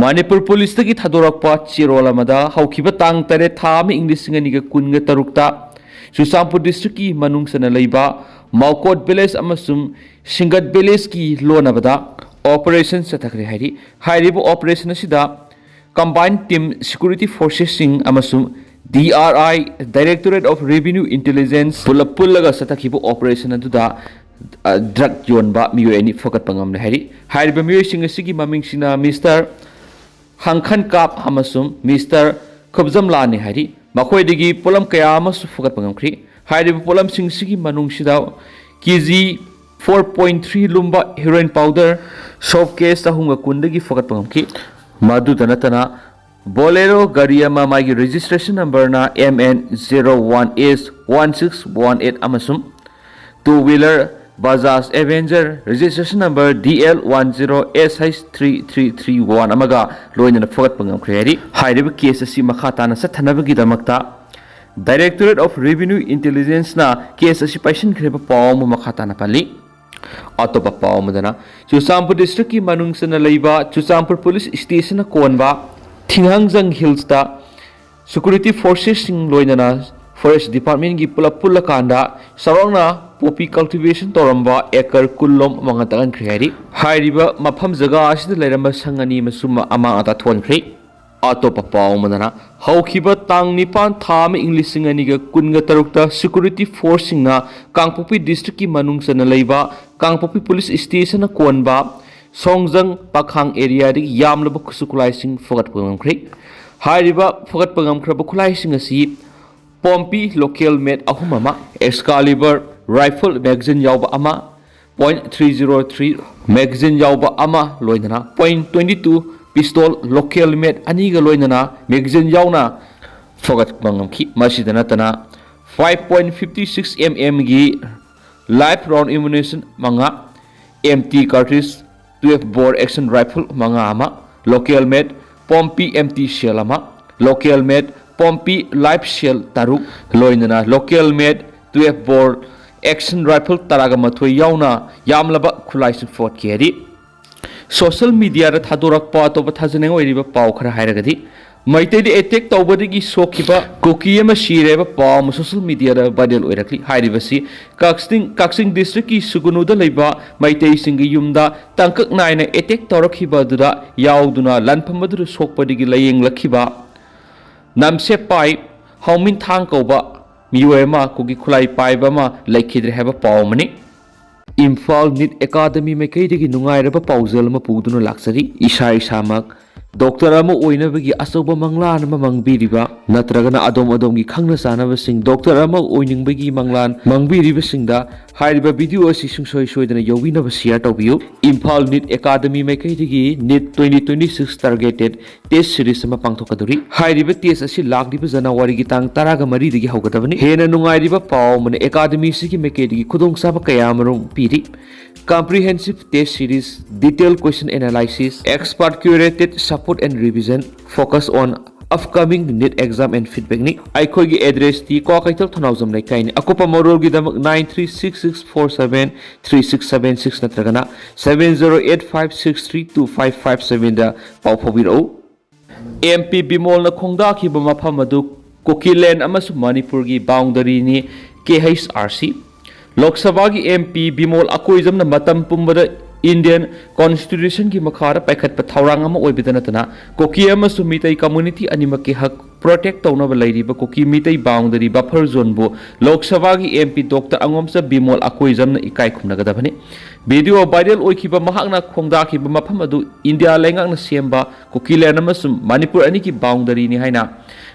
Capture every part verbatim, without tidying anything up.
ꯃꯅꯤꯄꯨꯔ ꯄꯨꯂꯤꯁꯇꯒꯤ ꯊꯥꯗꯣꯔꯛꯄ ꯆꯦꯔꯣꯜ ꯑꯃꯗ ꯍꯧꯈꯤꯕ ꯇꯥꯡ ꯇꯔꯦꯠ ꯊꯥ ꯑꯃ ꯏꯪ ꯂꯤꯁꯤꯡ ꯑꯅꯤꯒ ꯀꯨꯟꯒ ꯇꯔꯨꯛꯇ ꯆꯨꯔꯆꯥꯟꯄꯨꯔ ꯗꯤꯁꯇ꯭ꯔꯤꯛꯀꯤ ꯃꯅꯨꯡ ꯆꯟꯅ ꯂꯩꯕ ꯃꯥꯎꯀꯣꯠ ꯚꯤꯂꯦꯖ ꯑꯃꯁꯨꯡ ꯁꯤꯡꯒꯠ ꯚꯤꯂꯦꯖꯀꯤ ꯂꯣꯟꯅꯕꯗ ꯑꯣꯄꯔꯦꯁꯟ ꯆꯠꯊꯈ꯭ꯔꯦ ꯍꯥꯏꯔꯤ꯫ ꯍꯥꯏꯔꯤꯕ ꯑꯣꯄꯔꯦꯁꯟ ꯑꯁꯤꯗ ꯀꯝꯕꯥꯏꯟ ꯇꯤꯝ ꯁꯦꯀ꯭ꯌꯨꯔꯤꯇꯤ ꯐꯣꯔꯁꯦꯁꯁꯤꯡ ꯑꯃꯁꯨꯡ D R I, Directorate of Revenue Intelligence, ꯄꯨꯂꯞ ꯄꯨꯜꯂꯒ ꯆꯠꯊꯈꯤꯕ ꯑꯣꯄꯔꯦꯁꯟ ꯑꯗꯨꯗ ꯗ꯭ꯔꯒ ꯌꯣꯟꯕ ꯃꯤꯑꯣꯏ ꯑꯅꯤ ꯐꯒꯠꯄ ꯉꯝꯂꯦ ꯍꯥꯏꯔꯤ꯫ ꯍꯥꯏꯔꯤꯕ ꯃꯤꯑꯣꯏꯁꯤꯡ ꯑꯁꯤꯒꯤ ꯃꯃꯤꯡꯁꯤꯅ ꯃꯤꯁꯇꯔ ꯍꯪꯈꯟ ꯀꯥꯞ ꯑꯃꯁꯨꯡ ꯃꯤꯁꯇꯔ ꯈꯨꯞꯖꯝꯂꯥꯅꯤ ꯍꯥꯏꯔꯤ꯫ ꯃꯈꯣꯏꯗꯒꯤ ꯄꯣꯠꯂꯝ ꯀꯌꯥ ꯑꯃꯁꯨ ꯐꯒꯠꯄ ꯉꯝꯈ꯭ꯔꯤ꯫ ꯍꯥꯏꯔꯤꯕ ꯄꯣꯠꯂꯝꯁꯤꯡꯁꯤꯒꯤ ꯃꯅꯨꯡꯁꯤꯗ ꯀꯦ ꯖꯤ ꯐꯣꯔ ꯄꯣꯏꯟ ꯊ꯭ꯔꯤ ꯂꯨꯝꯕ ꯍꯤꯔꯣꯏꯟ ꯄꯥꯎꯗꯔ ꯁꯣꯞ ꯀꯦꯁ ꯆꯍꯨꯝꯒ ꯀꯨꯟꯗꯒꯤ ꯐꯒꯠꯄ ꯉꯝꯈꯤ꯫ ꯃꯗꯨꯗ ꯅꯠꯇꯅ ꯕꯣꯂꯦꯔꯣ ꯒꯥꯔꯤ ꯑꯃ, ꯃꯥꯒꯤ ꯔꯦꯖꯤꯁꯇ꯭ꯔꯦꯁꯟ ꯅꯝꯕꯔꯅ M N zero one S one six one eight ꯑꯃꯁꯨꯡ two wheeler Bajaj Avenger registration number D L one zero S H three three three one ꯑꯃꯒ ꯂꯣꯏꯅꯅ ꯐꯒꯠꯄ ꯉꯝꯈ꯭ꯔꯦ ꯍꯥꯏꯔꯤ꯫ ꯍꯥꯏꯔꯤꯕ ꯀꯦꯁ ꯑꯁꯤ ꯃꯈꯥ ꯇꯥꯅ ꯆꯠꯊꯅꯕꯒꯤꯗꯃꯛꯇ Directorate of Revenue Intelligenceꯅ ꯀꯦꯁ ꯑꯁꯤ ꯄꯥꯏꯁꯤꯟꯈ꯭ꯔꯦꯕ ꯄꯥꯎ ꯑꯃ ꯃꯈꯥ ꯇꯥꯅ ꯄꯜꯂꯤ꯫ ꯑꯇꯣꯞꯄ ꯄꯥꯎ ꯑꯃꯗꯅ ꯆꯨꯔꯆꯥꯟꯄꯨꯔ ꯗꯤꯁꯇ꯭ꯔꯤꯛꯀꯤ ꯃꯅꯨꯡ ꯆꯟꯅ ꯂꯩꯕ ꯆꯨꯔꯆꯥꯟꯄꯨꯔ ꯄꯨꯂꯤꯁ ꯁ꯭ꯇꯦꯁꯟꯅ ꯀꯣꯟꯕ ꯊꯤꯡꯍꯪꯖꯪ ꯍꯤꯜꯁꯇ ꯁꯦꯀ꯭ꯌꯨꯔꯤꯇꯤ ꯐꯣꯔꯁꯦꯁꯁꯤꯡ ꯂꯣꯏꯅꯅ ꯐꯣꯔꯦꯁ ꯗꯤꯄꯥꯔꯠꯃꯦꯟꯒꯤ ꯄꯨꯂꯞ ꯄꯨꯜꯂꯀꯥꯟꯗ ꯆꯥꯎꯔꯥꯛꯅ ꯄꯣꯄꯤ ꯀꯜꯇꯤꯚꯦꯁꯟ ꯇꯧꯔꯝꯕ ꯑꯦꯀꯔ ꯀꯨꯟꯂꯣꯝ ꯃꯥꯡꯍꯟ ꯇꯥꯛꯍꯟꯈ꯭ꯔꯦ ꯍꯥꯏꯔꯤ꯫ ꯍꯥꯏꯔꯤꯕ ꯃꯐꯝ ꯖꯒꯥ ꯑꯁꯤꯗ ꯂꯩꯔꯝꯕ ꯁꯪ ꯑꯅꯤ ꯑꯃꯁꯨ ꯑꯃꯥꯡ ꯑꯇꯥ ꯊꯣꯛꯍꯟꯈ꯭ꯔꯦ꯫ ꯑꯇꯣꯞꯄ ꯄꯥꯎ ꯑꯃꯗꯅ ꯍꯧꯈꯤꯕ ꯇꯥꯡ ꯅꯤꯄꯥꯟ ꯊꯥ ꯑꯃ ꯏꯪ ꯂꯤꯁꯤꯡ ꯑꯅꯤꯒ ꯀꯨꯟꯒ ꯇꯔꯨꯛꯇ ꯁꯦꯀ꯭ꯌꯨꯔꯤꯇꯤ ꯐꯣꯔꯁꯁꯤꯡꯅ ꯀꯥꯡꯄꯣꯛꯄꯤ ꯗꯤꯁꯇ꯭ꯔꯤꯛꯀꯤ ꯃꯅꯨꯡ ꯆꯟꯅ ꯂꯩꯕ ꯀꯥꯡꯄꯣꯛꯄꯤ ꯄꯨꯂꯤꯁ ꯁ꯭ꯇꯦꯁꯟꯅ ꯀꯣꯟꯕ ꯁꯣꯡꯖꯪ ꯄꯥꯈꯥꯡ ꯑꯦꯔꯤꯌꯥꯗꯒꯤ ꯌꯥꯝꯂꯕ ꯈꯨꯠꯁꯨ ꯈꯨꯠꯂꯥꯏꯁꯤꯡ ꯐꯒꯠꯄ ꯉꯝꯈ꯭ꯔꯦ꯫ ꯍꯥꯏꯔꯤꯕ ꯐꯒꯠꯄ ꯉꯝꯈ꯭ꯔꯕ ꯈꯨꯠꯂꯥꯏꯁꯤꯡ ꯑꯁꯤ ꯄꯣꯝꯄꯤ ꯂꯣꯀꯦꯜ ꯃꯦꯠ ꯑꯍꯨꯝ ꯑꯃ, ꯑꯦꯛꯁꯀꯥꯂꯤꯕꯔ ꯔꯥꯏꯐꯜ ꯃꯦꯒꯥꯖꯤꯟ ꯌꯥꯎꯕ ꯑꯃ, point three zero three magazine ꯌꯥꯎꯕ ꯑꯃ, ꯂꯣꯏꯅꯅ point twenty two pistol local made ꯑꯅꯤꯒ ꯂꯣꯏꯅꯅ ꯃꯦꯒꯥꯖꯤꯟ ꯌꯥꯎꯅ ꯐꯒꯠꯄ ꯉꯝꯈꯤ꯫ ꯃꯁꯤꯗ ꯅꯠꯇꯅ five point fifty six M M ꯒꯤ live round ammunition ꯃꯉꯥ, empty cartridge twelve bore action rifle ꯃꯉꯥ ꯑꯃ, local made Pompey empty shell ꯑꯃ, local made Pompey live shell ꯇꯔꯨꯛ, ꯂꯣꯏꯅꯅ local made twelve bore action rifle ꯇꯔꯥꯒ ꯃꯥꯊꯣꯏ ꯌꯥꯎꯅ ꯌꯥꯝꯂꯕ ꯈꯨꯠꯂꯥꯏꯁꯤꯡ ꯐꯒꯠꯈꯤ ꯍꯥꯏꯔꯤ꯫ ꯁꯣꯁꯤꯌꯦꯜ ꯃꯤꯗꯤꯌꯥꯗ ꯊꯥꯗꯣꯔꯛꯄ ꯑꯇꯣꯞꯄ ꯊꯥꯖꯅꯤꯡꯉꯥꯏ ꯑꯣꯏꯔꯤꯕ ꯄꯥꯎ ꯈꯔ ꯍꯥꯏꯔꯒꯗꯤ, ꯃꯩꯇꯩꯗ ꯑꯦꯇꯦꯛ ꯇꯧꯕꯗꯒꯤ ꯁꯣꯛꯈꯤꯕ ꯀꯨꯀꯤ ꯑꯃ ꯁꯤꯔꯦ ꯍꯥꯏꯕ ꯄꯥꯎ ꯑꯃ ꯁꯣꯁꯤꯌꯦꯜ ꯃꯤꯗꯤꯌꯥꯗ ꯚꯥꯏꯔꯦꯜ ꯑꯣꯏꯔꯛꯂꯤ꯫ ꯍꯥꯏꯔꯤꯕꯁꯤ ꯀꯛꯆꯤꯡ ꯀꯛꯆꯤꯡ ꯗꯤꯁꯇ꯭ꯔꯤꯛꯀꯤ ꯁꯨꯒꯨꯅꯨꯗ ꯂꯩꯕ ꯃꯩꯇꯩꯁꯤꯡꯒꯤ ꯌꯨꯝꯗ ꯇꯥꯡꯀꯛ ꯅꯥꯏꯅ ꯑꯦꯇꯦꯛ ꯇꯧꯔꯛꯈꯤꯕ ꯑꯗꯨꯗ ꯌꯥꯎꯗꯨꯅ ꯂꯥꯟꯐꯝ ꯑꯗꯨꯗ ꯁꯣꯛꯄꯗꯒꯤ ꯂꯥꯏꯌꯦꯡꯂꯛꯈꯤꯕ ꯅꯝꯁꯦꯞꯄꯥꯏ ꯍꯥꯎꯃꯤꯟꯊꯥꯡ ꯀꯧꯕ ꯃꯤꯑꯣꯏ ꯑꯃ ꯀꯨꯀꯤ ꯈꯨꯠꯂꯥꯏ ꯄꯥꯏꯕ ꯑꯃ ꯂꯩꯈꯤꯗ꯭ꯔꯦ ꯍꯥꯏꯕ ꯄꯥꯎ ꯑꯃꯅꯤ꯫ ꯏꯝꯐꯥꯜ ꯅꯤꯠ ꯑꯦꯀꯥꯗꯃꯤ ꯃꯥꯏꯀꯩꯗꯒꯤ ꯅꯨꯡꯉꯥꯏꯔꯕ ꯄꯥꯎꯖꯦꯜ ꯑꯃ ꯄꯨꯗꯨꯅ ꯂꯥꯛꯆꯔꯤ꯫ ꯏꯁꯥ ꯏꯁꯥꯃꯛ ꯗꯣꯛꯇꯔ ꯑꯃ ꯑꯣꯏꯅꯕꯒꯤ ꯑꯆꯧꯕ ꯃꯪꯂꯥꯟ ꯑꯃ ꯃꯪꯕꯤꯔꯤꯕ ꯅꯠꯇ꯭ꯔꯒꯅ ꯑꯗꯣꯝ ꯑꯗꯣꯝꯒꯤ ꯈꯪꯅ ꯆꯥꯟꯅꯕꯁꯤꯡ ꯗꯣꯛꯇꯔ ꯑꯃ ꯑꯣꯏꯅꯤꯡꯕꯒꯤ ꯃꯪꯂꯥꯟ ꯃꯪꯕꯤꯔꯤꯕꯁꯤꯡꯗ ꯍꯥꯏꯔꯤꯕ ꯚꯤꯗꯤꯑꯣ ꯑꯁꯤ ꯁꯨꯡꯁꯣꯏ ꯁꯣꯏꯗꯅ ꯌꯧꯕꯤꯅꯕ ꯁꯤꯌꯔ ꯇꯧꯕꯤꯌꯨ꯫ ꯏꯝꯐꯥꯜ ꯅꯤꯠ ꯑꯦꯀꯥꯗꯃꯤ ꯃꯥꯏꯀꯩꯗꯒꯤ neat twenty twenty six targeted test series ꯑꯃ ꯄꯥꯡꯊꯣꯛꯀꯗꯧꯔꯤ꯫ ꯍꯥꯏꯔꯤꯕ ꯇꯦꯁ ꯑꯁꯤ ꯂꯥꯛꯂꯤꯕ ꯖꯅꯋꯥꯔꯤꯒꯤ ꯇꯥꯡ ꯇꯔꯥꯃꯔꯤꯗꯒꯤ ꯍꯧꯒꯗꯕꯅꯤ꯫ ꯍꯦꯟꯅ ꯅꯨꯡꯉꯥꯏꯔꯤꯕ ꯄꯥꯎ ꯑꯃꯅ ꯑꯦꯀꯥꯗꯃꯤ ꯑꯁꯤꯒꯤ ꯃꯥꯏꯀꯩꯗꯒꯤ ꯈꯨꯗꯣꯡꯆꯥꯕ ꯀꯌꯥ ꯑꯃꯔꯣꯝ ꯄꯤꯔꯤ꯫ Comprehensive test series, detailed question analysis, expert curated support and revision, focus on upcoming NEET exam and feedback ꯅꯤ꯫ ꯑꯩꯈꯣꯏꯒꯤ ꯑꯦꯗ꯭ꯔꯦꯁꯇꯤ ꯀ꯭ꯋꯥꯀꯩꯊꯦꯜ ꯊꯧꯅꯥꯎꯖꯝ ꯂꯩꯀꯥꯏꯅꯤ꯫ ꯑꯀꯨꯞꯄ ꯃꯔꯣꯜꯒꯤꯗꯃꯛ nine three six six four seven three six seven six ꯅꯠꯇ꯭ꯔꯒꯅ seven zero eight five six three two five five seven ꯗ ꯄꯥꯎ ꯐꯥꯎꯕꯤꯔꯛꯎ꯫ M P ꯕꯤꯃꯣꯜꯅ ꯈꯣꯡꯗꯥꯈꯤꯕ ꯃꯐꯝ ꯑꯗꯨ ꯀꯨꯀꯤꯂꯦꯟ ꯑꯃꯁꯨꯡ ꯃꯅꯤꯄꯨꯔꯒꯤ ꯕꯥꯎꯟꯗꯔꯤꯅꯤ꯫ ꯀꯦ ꯑꯩꯆ ꯑꯥꯔ ꯁꯤ꯫ ꯂꯣꯛ ꯁꯚꯥꯒꯤ ꯑꯦꯝ ꯄꯤ ꯕꯤꯃꯣꯜ ꯑꯀꯣꯏꯖꯝꯅ ꯃꯇꯝ ꯄꯨꯝꯕꯗ ꯏꯟꯗꯤꯌꯟ ꯀꯣꯟꯁꯇꯤꯇ꯭ꯌꯨꯁꯟꯒꯤ ꯃꯈꯥꯗ ꯄꯥꯏꯈꯠꯄ ꯊꯧꯔꯥꯡ ꯑꯃ ꯑꯣꯏꯕꯗ ꯅꯠꯇꯅ ꯀꯨꯀꯤ ꯑꯃꯁꯨꯡ ꯃꯤꯇꯩ ꯀꯝꯃꯨꯅꯤꯇꯤ ꯑꯅꯤꯃꯛꯀꯤ ꯍꯛ ꯄ꯭ꯔꯣꯇꯦꯛ ꯇꯧꯅꯕ ꯂꯩꯔꯤꯕ ꯀꯨꯀꯤ ꯃꯤꯇꯩ ꯕꯥꯎꯟꯗꯔꯤ ꯕꯐꯔ ꯖꯣꯟꯕꯨ ꯂꯣꯛ ꯁꯚꯥꯒꯤ ꯑꯦꯝ ꯄꯤ ꯗꯣꯛꯇꯔ ꯑꯉꯣꯝꯆ ꯕꯤꯃꯣꯜ ꯑꯀꯣꯏꯖꯝꯅ ꯏꯀꯥꯏ ꯈꯨꯝꯅꯒꯗꯕꯅꯤ꯫ ꯚꯤꯗꯤꯑꯣ ꯚꯥꯏꯔꯦꯜ ꯑꯣꯏꯈꯤꯕ ꯃꯍꯥꯛꯅ ꯈꯣꯡꯗꯥꯈꯤꯕ ꯃꯐꯝ ꯑꯗꯨ ꯏꯟꯗꯤꯌꯥ ꯂꯩꯉꯥꯛꯅ ꯁꯦꯝꯕ ꯀꯨꯀꯤꯂꯦꯟ ꯑꯃꯁꯨꯡ ꯃꯅꯤꯄꯨꯔ ꯑꯅꯤꯒꯤ ꯕꯥꯎꯟꯗꯔꯤꯅꯤ ꯍꯥꯏꯅ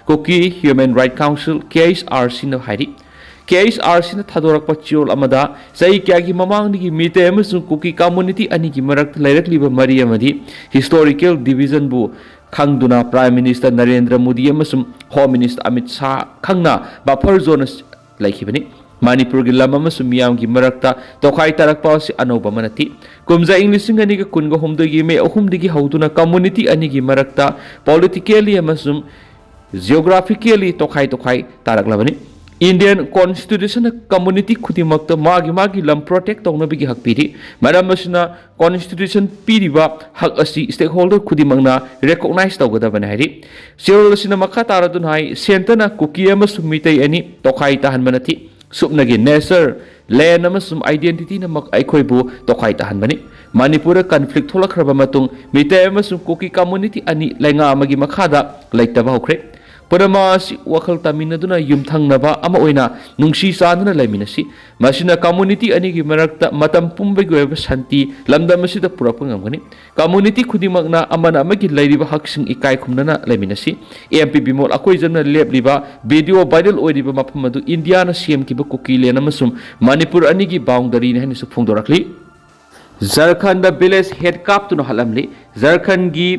ꯀꯨꯀꯤ ꯍ꯭ꯌꯨꯃꯦꯟ ꯔꯥꯏꯠ ꯀꯥꯎꯟꯁꯤꯜ, ꯀꯦ ꯑꯩꯆ ꯑꯥꯔ ꯁꯤꯅ ꯍꯥꯏꯔꯤ꯫ ꯀꯦ ꯑꯩꯆ ꯑꯥꯔ ꯁꯤꯅ ꯊꯥꯗꯣꯔꯛꯄ ꯆꯦꯔꯣꯜ ꯑꯃꯗ ꯆꯍꯤ ꯀꯌꯥꯒꯤ ꯃꯃꯥꯡꯗꯒꯤ ꯃꯤꯇꯩ ꯑꯃꯁꯨꯡ ꯀꯨꯀꯤ ꯀꯝꯃꯨꯅꯤꯇꯤ ꯑꯅꯤꯒꯤ ꯃꯔꯛꯇ ꯂꯩꯔꯛꯂꯤꯕ ꯃꯔꯤ ꯑꯃꯗꯤ ꯍꯤꯁꯇꯣꯔꯤꯀꯦꯜ ꯗꯤꯚꯤꯖꯟꯕꯨ ꯈꯪꯗꯨꯅ ꯄ꯭ꯔꯥꯏꯝ ꯃꯤꯅꯤꯁꯇꯔ ꯅꯔꯦꯟꯗ꯭ꯔ ꯃꯣꯗꯤ ꯑꯃꯁꯨꯡ ꯍꯣꯝ ꯃꯤꯅꯤꯁꯇꯔ ꯑꯃꯤꯠ ꯁꯥꯍ ꯈꯪꯅ ꯕꯐꯔ ꯖꯣꯟ ꯂꯩꯈꯤꯕꯅꯤ꯫ ꯃꯅꯤꯄꯨꯔꯒꯤ ꯂꯝ ꯑꯃꯁꯨꯡ ꯃꯤꯌꯥꯝꯒꯤ ꯃꯔꯛꯇ ꯇꯣꯈꯥꯏ ꯇꯥꯔꯛꯄ ꯑꯁꯤ ꯑꯅꯧꯕ ꯑꯃ ꯅꯠꯇꯦ꯫ ꯀꯨꯝꯖꯥ ꯏꯪ ꯂꯤꯁꯤꯡ ꯑꯅꯤꯒ ꯀꯨꯟꯒ ꯍꯨꯝꯗꯣꯏꯒꯤ ꯃꯦ ꯑꯍꯨꯝꯗꯒꯤ ꯍꯧꯗꯨꯅ ꯀꯝꯃꯨꯅꯤꯇꯤ ꯑꯅꯤꯒꯤ ꯃꯔꯛꯇ ꯄꯣꯂꯤꯇꯤꯀꯦꯜꯂꯤ ꯑꯃꯁꯨꯡ ꯖꯤꯑꯣꯒ꯭ꯔꯥꯐꯤꯀꯦꯜꯂꯤ ꯇꯣꯈꯥꯏ ꯇꯣꯈꯥꯏ ꯇꯥꯔꯛꯂꯕꯅꯤ꯫ Indian Constitution ꯅ community ꯈꯨꯗꯤꯡꯃꯛꯇ ꯃꯥꯒꯤ ꯃꯥꯒꯤ ꯂꯝ protect ꯇꯧꯅꯕꯒꯤ ꯍꯛ ꯄꯤꯔꯤ꯫ ꯃꯔꯝ ꯑꯁꯤꯅ, Constitution ꯄꯤꯔꯤꯕ ꯍꯛ ꯑꯁꯤ stakeholder ꯈꯨꯗꯤꯡꯃꯛꯅ recognize ꯇꯧꯒꯗꯕꯅꯤ ꯍꯥꯏꯔꯤ꯫ ꯆꯦꯔꯣꯜ ꯑꯁꯤꯅ ꯃꯈꯥ ꯇꯥꯔꯗꯨꯅ ꯍꯥꯏ, Centre ꯅ ꯀꯨꯀꯤ ꯑꯃꯁꯨꯡ ꯃꯤꯇꯩ ꯑꯅꯤ ꯇꯣꯈꯥꯏ ꯇꯥꯍꯟꯕ ꯅꯠꯇꯦ꯫ ꯁꯨꯞꯅꯒꯤ nature, land ꯑꯃꯁꯨꯡ identity ꯅ ꯃꯛ ꯑꯩꯈꯣꯏꯕꯨ ꯇꯣꯈꯥꯏ ꯇꯥꯍꯟꯕꯅꯤ꯫ ꯃꯅꯤꯄꯨꯔꯗ conflict ꯊꯣꯛꯂꯛꯈ꯭ꯔꯕ ꯃꯇꯨꯡ, ꯃꯤꯇꯩ ꯑꯃꯁꯨꯡ ꯀꯨꯀꯤ community ꯑꯅꯤ ꯂꯩꯉꯥꯛ ꯑꯃꯒꯤ ꯃꯈꯥꯗ ꯂꯩꯇꯕ ꯍꯧꯈ꯭ꯔꯦ꯫ ꯄꯨꯝꯅꯃꯛ ꯑꯁꯤ ꯋꯥꯈꯜ ꯇꯥꯃꯤꯟꯅꯗꯨꯅ ꯌꯨꯝꯊꯪꯅꯕ ꯑꯃ ꯑꯣꯏꯅ ꯅꯨꯡꯁꯤ ꯆꯥꯟꯅꯅ ꯂꯩꯃꯤꯟꯅꯁꯤ꯫ ꯃꯁꯤꯅ community ꯑꯅꯤꯒꯤ ꯃꯔꯛꯇ ꯃꯇꯝ ꯄꯨꯝꯕꯒꯤ ꯑꯣꯏꯕ ꯁꯥꯟꯇꯤ ꯂꯝꯗꯝ ꯑꯁꯤꯗ ꯄꯨꯔꯛꯄ ꯉꯝꯒꯅꯤ꯫ Community ꯈꯨꯗꯤꯡꯃꯛꯅ ꯑꯃꯅ ꯑꯃꯒꯤ ꯂꯩꯔꯤꯕ ꯍꯛꯁꯤꯡ ꯏꯀꯥꯏ ꯈꯨꯝꯅꯅ ꯂꯩꯃꯤꯟꯅꯁꯤ꯫ M P Bimol ꯑꯀꯣꯏꯖꯝꯅ ꯂꯦꯞꯂꯤꯕ video viral ꯑꯣꯏꯔꯤꯕ ꯃꯐꯝ ꯑꯗꯨ ꯏꯟꯗꯤꯌꯥꯅ ꯁꯦꯝꯈꯤꯕ ꯀꯨꯀꯤ land ꯑꯃꯁꯨꯡ ꯃꯅꯤꯄꯨꯔ ꯑꯅꯤꯒꯤ boundary ꯅꯤ ꯍꯥꯏꯅꯁꯨ ꯐꯣꯡꯗꯣꯔꯛꯂꯤ꯫ ꯖꯔꯈꯟꯗ village head ꯀꯥꯞꯇꯨꯅ ꯍꯥꯠꯂꯝꯂꯤ꯫ ꯖꯔꯈꯟꯒꯤ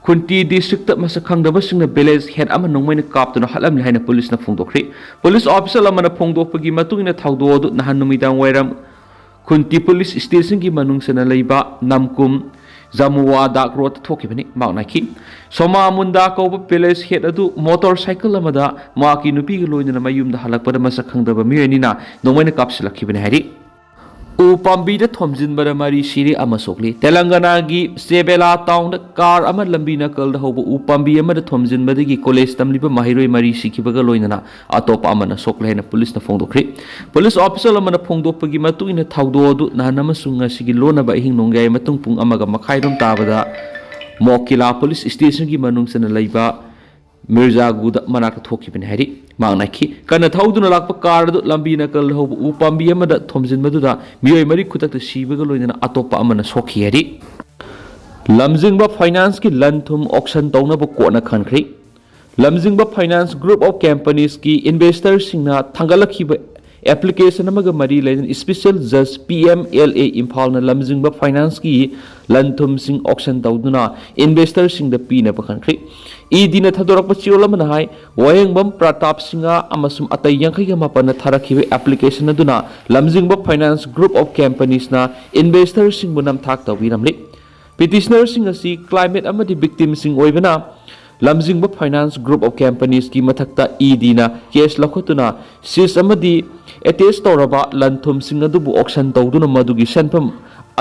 ꯈꯨꯟꯇꯤ district ꯇ ꯃꯁꯛ ꯈꯪꯗꯕꯁꯤꯡꯅ village head ꯑꯃ ꯅꯣꯡꯃꯩꯅ ꯀꯥꯞꯇꯨꯅ ꯍꯥꯠꯂꯝꯂꯤ ꯍꯥꯏꯅ ꯄꯨꯂꯤꯁꯅ ꯐꯣꯡꯗꯣꯛꯈ꯭ꯔꯦ꯫ ꯄꯨꯂꯤꯁ official ꯑꯃꯅ ꯐꯣꯡꯗꯣꯛꯄꯒꯤ ꯃꯇꯨꯡ ꯏꯟꯅ, ꯊꯧꯗꯣꯛ ꯑꯗꯨ ꯅꯍꯥꯟ ꯅꯨꯃꯤꯗꯥꯡ ꯋꯥꯏꯔꯝ ꯈꯨꯟꯇꯤ police station ꯒꯤ ꯃꯅꯨꯡ ꯆꯟꯅ ꯂꯩꯕ ꯅꯝꯀꯨꯝ ꯖꯃꯨꯋꯥꯗꯥꯛ road ꯇ ꯊꯣꯛꯈꯤꯕꯅꯤ꯫ ꯃꯍꯥꯛꯅ ꯍꯥꯏꯈꯤ, ꯁꯣꯃꯥ ꯃꯨꯟꯗꯥ ꯀꯧꯕ village head ꯑꯗꯨ motorcycle ꯑꯃꯗ ꯃꯍꯥꯛꯀꯤ ꯅꯨꯄꯤꯒ ꯂꯣꯏꯅꯅ ꯃꯌꯨꯝꯗ ꯍꯜꯂꯛꯄꯗ ꯃꯁꯛ ꯈꯪꯗꯕ ꯃꯤꯑꯣꯏ ꯑꯅꯤꯅ ꯅꯣꯡꯃꯩꯅ ꯀꯥꯞꯁꯤꯜꯂꯛꯈꯤꯕꯅꯤ ꯍꯥꯏꯔꯤ꯫ ꯎ ꯄꯥꯝꯕꯤꯗ ꯊꯣꯝꯖꯤꯟꯕꯗ ꯃꯔꯤ ꯁꯤꯔꯦ ꯑꯃ ꯁꯣꯛꯂꯤ꯫ ꯇꯦꯂꯪꯒꯅꯥꯒꯤ ꯆꯦꯕꯦꯂꯥ town ꯗ car ꯑꯃ ꯂꯝꯕꯤ ꯅꯥꯀꯜꯗ ꯍꯧꯕ ꯎ ꯄꯥꯝꯕꯤ ꯑꯃꯗ ꯊꯣꯝꯖꯤꯟꯕꯗꯒꯤ college ꯇꯝꯂꯤꯕ ꯃꯍꯩꯔꯣꯏ ꯃꯔꯤ ꯁꯤꯈꯤꯕꯒ ꯂꯣꯏꯅꯅ ꯑꯇꯣꯞꯄ ꯑꯃꯅ ꯁꯣꯛꯂꯦ ꯍꯥꯏꯅ ꯄꯨꯂꯤꯁꯅ ꯐꯣꯡꯗꯣꯛꯈ꯭ꯔꯤ꯫ ꯄꯨꯂꯤꯁ official ꯑꯃꯅ ꯐꯣꯡꯗꯣꯛꯄꯒꯤ ꯃꯇꯨꯡ ꯏꯟꯅ, ꯊꯧꯗꯣꯛ ꯑꯗꯨ ꯅꯍꯥꯟ ꯑꯃꯁꯨꯡ ꯉꯁꯤꯒꯤ ꯂꯣꯟꯅꯕ ꯑꯍꯤꯡ ꯅꯣꯡꯌꯥꯏ ꯃꯇꯨꯡ ꯄꯨꯡ ꯑꯃꯒ ꯃꯈꯥꯏꯔꯣꯝ ꯇꯥꯕꯗ ꯃꯣꯀꯤꯂꯥ police station ꯒꯤ ꯃꯅꯨꯡ ꯆꯟꯅ ꯂꯩꯕ ꯃꯤꯔꯖꯥꯒꯨꯗ ꯃꯅꯥꯛꯇ ꯊꯣꯛꯈꯤꯕꯅꯤ ꯍꯥꯏꯔꯤ꯫ ꯃꯍꯥꯛꯅ ꯍꯥꯏꯈꯤ, ꯀꯟꯅ ꯊꯧꯗꯨꯅ ꯂꯥꯛꯄ car ꯑꯗꯨ ꯂꯝꯕꯤ ꯅꯥꯀꯜꯗ ꯍꯧꯕ ꯎ ꯄꯥꯝꯕꯤ ꯑꯃꯗ ꯊꯣꯝꯖꯤꯟꯕꯗꯨꯗ ꯃꯤꯑꯣꯏ ꯃꯔꯤ ꯈꯨꯗꯛꯇ ꯁꯤꯕꯒ ꯂꯣꯏꯅꯅ ꯑꯇꯣꯞꯄ ꯑꯃꯅ ꯁꯣꯛꯈꯤ ꯍꯥꯏꯔꯤ꯫ ꯂꯝꯖꯤꯡꯕ Finance ꯀꯤ ꯂꯟ ꯊꯨꯝ auction ꯇꯧꯅꯕ ꯀꯣꯔꯠꯅ ꯈꯟꯈ꯭ꯔꯦ꯫ ꯂꯝꯖꯤꯡꯕ Finance group of companies ꯀꯤ investor ꯁꯤꯡꯅ ꯊꯥꯡꯒꯠꯂꯛꯈꯤꯕ application ꯑꯃꯒ ꯃꯔꯤ ꯂꯩꯅꯅ special judge P M L A ꯏꯝꯐꯥꯜꯅ ꯂꯝꯖꯤꯡꯕ Finance ꯀꯤ ꯂꯟ ꯊꯨꯝꯁꯤꯡ auction ꯇꯧꯗꯨꯅ investor ꯁꯤꯡꯗ ꯄꯤꯅꯕ ꯈꯟꯈ꯭ꯔꯦ꯫ E D ꯅ ꯊꯥꯗꯣꯔꯛꯄ ꯆꯦꯔꯣꯜ ꯑꯃꯅ ꯍꯥꯏ, ꯋꯥꯍꯦꯡꯕꯝ ꯄ꯭ꯔꯇꯥꯞ ꯁꯤꯡꯍ ꯑꯃꯁꯨꯡ ꯑꯇꯩ ꯌꯥꯡꯈꯩꯒ ꯃꯥꯄꯟꯅ ꯊꯥꯔꯛꯈꯤꯕ application ꯑꯗꯨꯅ ꯂꯝꯖꯤꯡꯕ Finance group of companies ꯅ investor ꯁꯤꯡꯕꯨ ꯅꯝꯊꯥꯛ ꯇꯧꯕꯤꯔꯝꯂꯤ꯫ Petitioner ꯁꯤꯡ ꯑꯁꯤ climate ꯑꯃꯗꯤ victim ꯁꯤꯡ ꯑꯣꯏꯕꯅ ꯂꯝꯖꯤꯡꯕ Finance Group of Companiesꯀꯤ ꯃꯊꯛꯇ ꯏ ꯗꯤꯅ ꯀꯦꯁ ꯂꯧꯈꯠꯇꯨꯅ ꯁꯤꯖ ꯑꯃꯗꯤ ꯑꯦꯇꯦꯆ ꯇꯧꯔꯕ ꯂꯟ ꯊꯨꯝꯁꯤꯡ ꯑꯗꯨꯕꯨ ꯑꯣꯛꯁꯟ ꯇꯧꯗꯨꯅ ꯃꯗꯨꯒꯤ ꯁꯦꯟꯐꯝ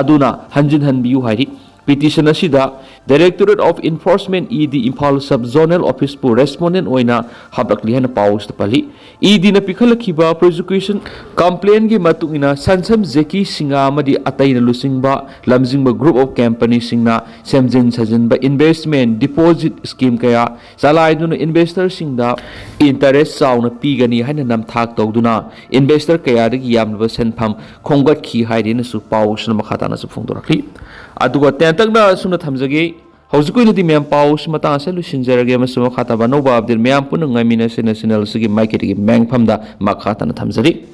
ꯑꯗꯨꯅ ꯍꯟꯖꯤꯟꯍꯟꯕꯤꯌꯨ ꯍꯥꯏꯔꯤ꯫ ꯄꯤꯇꯤꯁꯟ ꯑꯁꯤꯗ Directorate of Enforcement E D Imphal Sub Zonal Officeꯄꯨ ꯔꯦꯁꯄꯣꯟꯗꯦꯟ ꯑꯣꯏꯅ ꯍꯥꯞꯂꯛꯂꯤ ꯍꯥꯏꯅ ꯄꯥꯎ ꯑꯁꯤꯗ ꯄꯜꯂꯤ꯫ ꯏ ꯗꯤꯅ ꯄꯤꯈꯠꯂꯛꯈꯤꯕ ꯄ꯭ꯔꯣꯁꯤꯀ꯭ꯌꯨꯁꯟ ꯀꯝꯄ꯭ꯂꯦꯟꯒꯤ ꯃꯇꯨꯡ ꯏꯟꯅ ꯁꯟꯁꯝ ꯖꯦꯀꯤ ꯁꯤꯡꯍ ꯑꯃꯗꯤ ꯑꯇꯩꯅ ꯂꯨꯆꯤꯡꯕ ꯂꯝꯖꯤꯡꯕ Group of Companiesꯁꯤꯡꯅ ꯁꯦꯝꯖꯤꯟ ꯁꯥꯖꯤꯟꯕ investment deposit scheme ꯀꯌꯥ ꯆꯂꯥꯏꯗꯨꯅ ꯏꯟꯚꯦꯁꯇꯔꯁꯤꯡꯗ ꯏꯟꯇꯔꯦꯁ ꯆꯥꯎꯅ ꯄꯤꯒꯅꯤ ꯍꯥꯏꯅ ꯅꯝꯊꯥꯛ ꯇꯧꯗꯨꯅ ꯏꯟꯚꯦꯁꯇꯔ ꯀꯌꯥꯗꯒꯤ ꯌꯥꯝꯂꯕ ꯁꯦꯟꯐꯝ ꯈꯣꯝꯒꯠꯈꯤ ꯍꯥꯏꯔꯦꯅꯁꯨ ꯄꯥꯎ ꯑꯁꯤꯅ ꯃꯈꯥ ꯇꯥꯅꯁꯨ ꯐꯣꯡꯗꯣꯔꯛꯂꯤ꯫ ꯑꯗꯨꯒ ꯇꯦꯟꯇꯛꯅ ꯑꯁꯨꯝꯅ ꯊꯝꯖꯒꯦ꯫ ꯍꯧꯖꯤꯛꯀꯤ ꯑꯣꯏꯅꯗꯤ ꯃꯌꯥꯝ ꯄꯥꯎ ꯑꯁꯤ ꯃꯇꯥꯡ ꯑꯁꯤꯗ ꯂꯣꯏꯁꯤꯟꯖꯔꯒꯦ, ꯑꯃꯁꯨꯡ ꯃꯈꯥ ꯇꯥꯕ ꯑꯅꯧꯕ ꯑꯞꯗꯦꯠ ꯃꯌꯥꯝ ꯄꯨꯟꯅ ꯉꯥꯏꯃꯤꯟꯅꯁꯦꯅ ꯆꯦꯅꯦꯜ ꯑꯁꯤꯒꯤ ꯃꯥꯏꯀꯩꯗꯒꯤ ꯃꯌꯥꯝꯐꯝꯗ ꯃꯈꯥ ꯇꯥꯅ ꯊꯝꯖꯔꯤ꯫